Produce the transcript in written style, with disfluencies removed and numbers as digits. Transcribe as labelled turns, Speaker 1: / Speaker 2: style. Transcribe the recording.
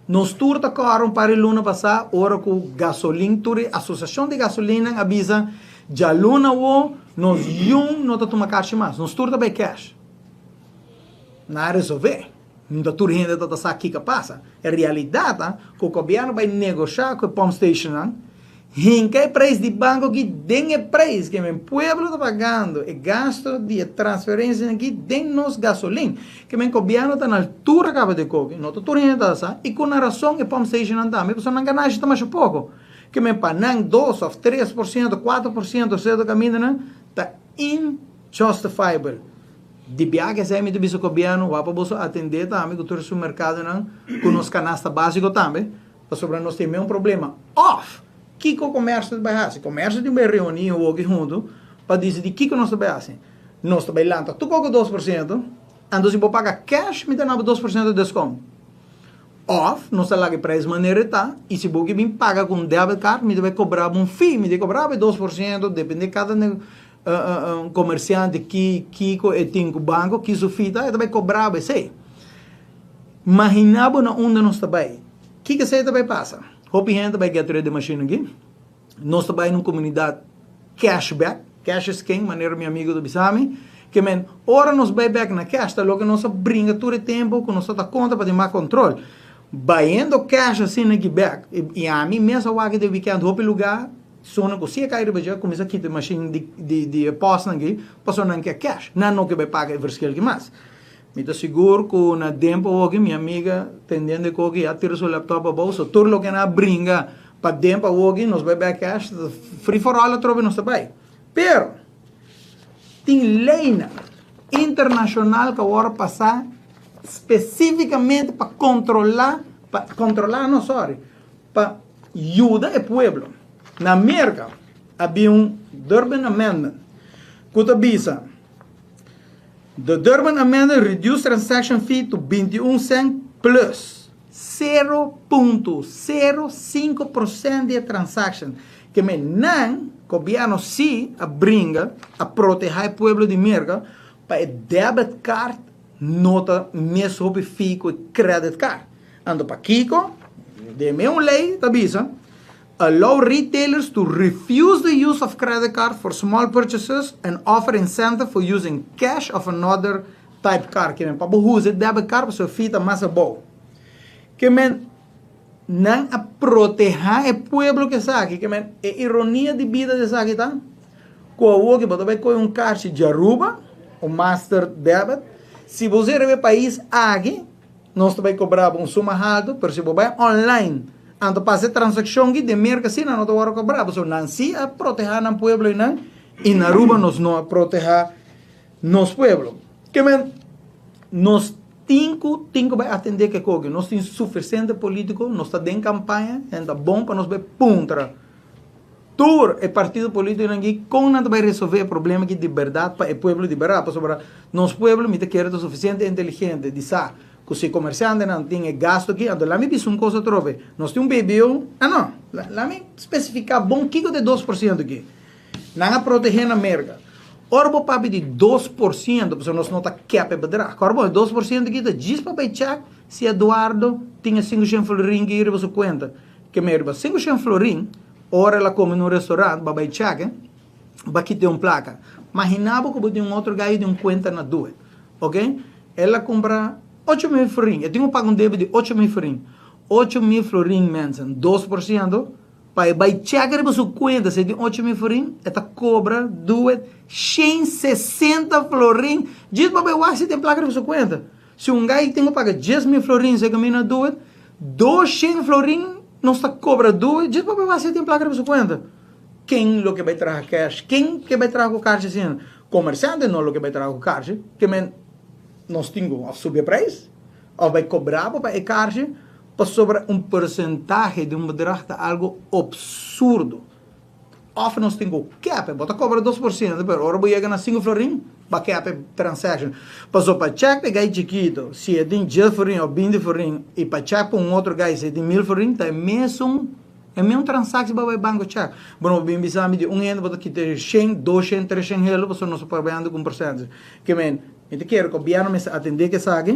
Speaker 1: Nos tur ta kòrda un par di luna pasá ora ku gasolin tur e asosiashon di gasolinnan a bisa djaluna awo nos yun no ta tuma karchi mas, nos tur ta bai cash. Nan a resolvé. No ta tur hende ta ta sa kiko a pasa. E realidat ta ku gobièrnu bai negoshá ku e pump stationnan. Hinka e prijs di banco aki den e prijs ke men pueblo ta pagando e gasto di e transferencianan aki den nos gasolin. Ke men gobierno ta na altura caba di koki, no ta tur hende ta sa y cu nan razon e pump stationnan tambe pasobra nan ganashi ta masha poco. Ke men pa nan 2 of 3%, 4% cierto camindanan ta injustifiable. Di biaha esey mi ta bisa gobierno wak pa boso atende tambe cu tur e supermercadonan cu nos canasta basico tambe. Pasobra nos tin un problema. Of, kiko comercio ta bay haci? Comercio tin bay reuni hoki hunto pa dicidi kiko nos ta bay haci. Nos ta bay lanta tur poco 2%, anto si bo paga cash, mi ta duna bo 2% desconto. Of, nos ta laga e prijs manera e ta, y si bo ke bin paga cu un debit card, mi ta bay cobra bo un fee, mi ta cobra bo 2%, depende cada comerciante ki kiko e tin cu banco, ki su fee ta, e ta bay cobra bo esey. Imagina bo na unda nos ta bay. Kiko esey ta bay pasa? Hopi hende ta bay get rid di machine aki. Nos ta bay na un comunidad cashback. Cash is king, manera mi amigo ta bisa mi. Ke men, ora nos bay back na cash, ta loke nos a bringa tur e tempo cu nos ta contra pa tin mas control. Bayendo cash asina aki back, y ami mes a wak den weekend hopi lugar, sona cu si e cay riba dje, cuminsa kita e machine di POS nan aki, pasobra nan ke cash. Nan no ke bay paga e verschil ki mas. Mi ta sigur cu na tempo awoki mi amiga tendiendo e koki ya tira su laptop abou, so tur loke nan a bringa pa tempo awoki nos bay back cash, free for all atrobe nos ta bay. Pero tin leynan internacional cu awor a pasa specificamente pa controla, pa controla no, sorry, pa yuda e pueblo. Na Merca habia un Durbin Amendment cu ta bisa: "The Durbin Amendment reduced transaction fee to 21 cent plus 0.05% di transaction." Ke men nan, gobierno si a bringa a proteha e pueblo di Merca pa e debit card no ta mes hopi fee cu e credit card. Anto pa kiko, den un ley ta bisa: "Allow retailers to refuse the use of credit card for small purchases and offer incentive for using cash of another type card." Ke men pa bo usa debit card, pasobra fee ta mas abou. Ke men nan a proteha e pueblo cu esaki. Ke men e ironia di bida di esaki ta cu awo cu bo ta bay coy un carchi di Aruba, o Master Debit, si bo riba e pais aki, nos ta bay cobra un suma halto, pero si bo bay online, anto pasa e transaccion aki di Merca si, nan no ta wordo cobra. So nan si a proteha nan pueblo y na Aruba nos no a proteha nos pueblo. Ke men nos tin cu bay atende cu koki. Nos tin suficiente politico, nos ta den campaña, ta bon pa nos bay puntra tur e partido politico aki con nan ta bay resolve e problema aki di berdad pa e pueblo di berdad. Pasobra nos pueblo, mi ta kere, ta suficiente inteligente di sa cu si comerciantenan tin e gasto aki. Anto laga mi bisa un cos atrobe. Nos tin un BBO, ah no, laga mi specifica bon kiko ta e 2% aki. Nan a protege na Merca. Ora bo papia di 2%, pasobra nos no ta cap e bedrag. Ora bo 2% aki ta djis pa bay check si Eduardo tin 500 florin aki riba su cuenta. Ke men riba 500 florin, ora el a come na un restaurant, ba bay check, ba kita un placa. Imagina bo cu bo tin un otro guy di un cuenta na doet. Ok? El a cumpra 8 mil florin. E tin cu paga un debe di 8 mil florin. 8 mil florin, mensen, 2%, pa e bay check riba su cuenta, si tin 8 mil florin, e ta cobra doet 160 florin. Djis pa bay wak si tin placa riba su cuenta. Si un guy tin cu paga 10 mil florin, si camina doet, 200 florin nos ta cobra doet, djis pa bay wak si tin placa riba su cuenta. Ken lo ke bay traha cash? Ken ke bay traha cu cash asina? Comerciante no lo ke bay traha cu cash. Ke men nos tin cu of subi e prijs, of bay cobra pa e cash, pasobra un porcentahe di un bedrag ta algo absurdo. Of nos tin cu cap, bo ta cobra 2%, pero ora bo yega na 5 florin, ba cap e transaction. Paso pa check e guy chikito, si e tin 10 florin of 20 florin, y pa check pa un otro guy si e tin 1000 florin, ta e mesun e mesmo transactie pa bay banco check. Bueno, bin bisa mi di un hende bo ta kita 100, 200, 300 euro, paso nos ta trahando cu un porcentahe. Ke men, mi ta kere gobierno mester atende cu esaki.